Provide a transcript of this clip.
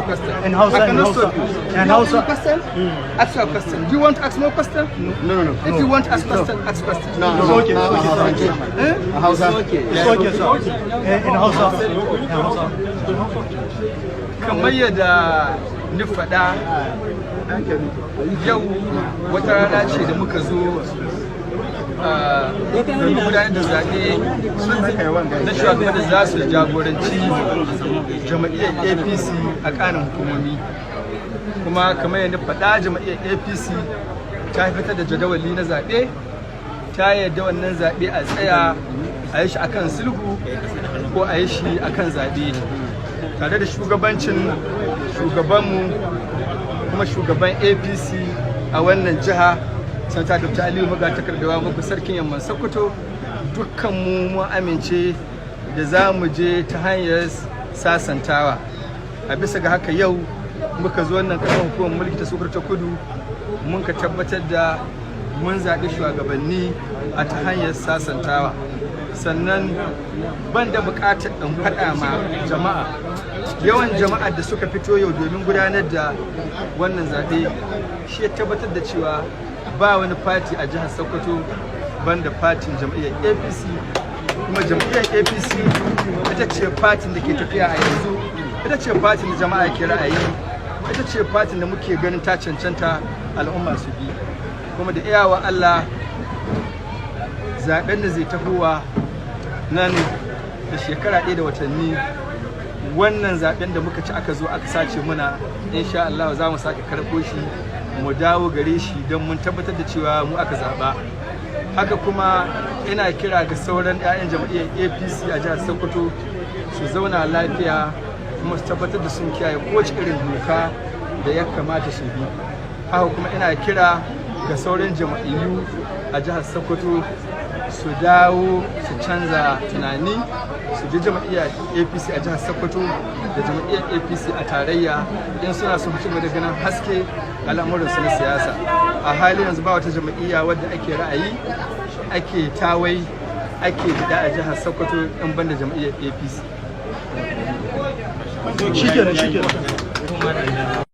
question. In Hausa, I in cannot Hausa. stop you. In You have Hausa. any question? Ask your question. Do you want to ask more question? No. If you want to ask question, ask question. No, It's no, okay, no, it's okay, no, sir. Eh? Hausa. It's okay, sir. In Hausa. In Hausa. Kamar yadda ni faɗa, yau wata rana ce da muka zo domin gudanar da zaɓe na shugaban da za su jagoranci jam'iyyar APC a ƙananan hukumomi. Kuma kamar yadda faɗa, jam'iyyar APC ta fitar da jadawali na zaɓe, ta yarda wannan zaɓe a tsaya a yi shi akan sulhu ko a yi shi akan zaɓe, tare da shugabancin shugabanmu kuma shugaban APC a wannan jiha, Sanata Dr. Aliyu Magatakarda Wamakko, Sarkin Yamman Sokoto. Dukkan mu mun amince da za mu je ta hanyar sasantawa. A bisa ga haka, yau muka zo wannan karamar hukumar mulki ta Sokoto ta Kudu, mun ka tabbatar da mun zaɓi shugabanni a ta hanyar sasantawa. Sannan ban da buƙatar in faɗa ma jama'a yawan jama'ar da suka fito yau domin gudanar da wannan zaɓe. Shi ya tabbatar da cewa ba wani fati a jihar Sokoto banda fatin jam'iyyar APC. Kuma jam'iyyar APC ita ce fatin da ke tafiya a yanzu, ita ce fatin da jama'a ke ra'ayi, ita ce fatin da muke ganin ta cancanta al'umma su bi. Kuma da iyawa Allah, zaben da zai tahowa nan da shekara 1 da watanni, wannan zaben da muka ci aka zo aka sace muna, insha Allah za mu sake karɓo shi, mu dawo gare shi, don mun tabbatar da cewa mu aka zaɓa. Haka kuma ina kira ga sauran 'ya'yan jam'iyyar APC a jihar Sokoto su zauna lafiya, kuma su tabbatar da sun kiyaye kowace irin doka da ya kamata su bi. Haka kuma ina kira ga sauran jam'iyyu a jihar Sokoto su dawo su canza tunani, su ji jam'iyyar APC a jihar Sokoto da jam'iyyar APC a tarayya, in suna son ci da ganin haske al'amuransu na siyasa. A halin yanzu ba wata jam'iyya wadda ake ra'ayi, ake tawai, ake bida a jihar Sokoto in banda jam'iyyar APC. Shikenan, shikenan.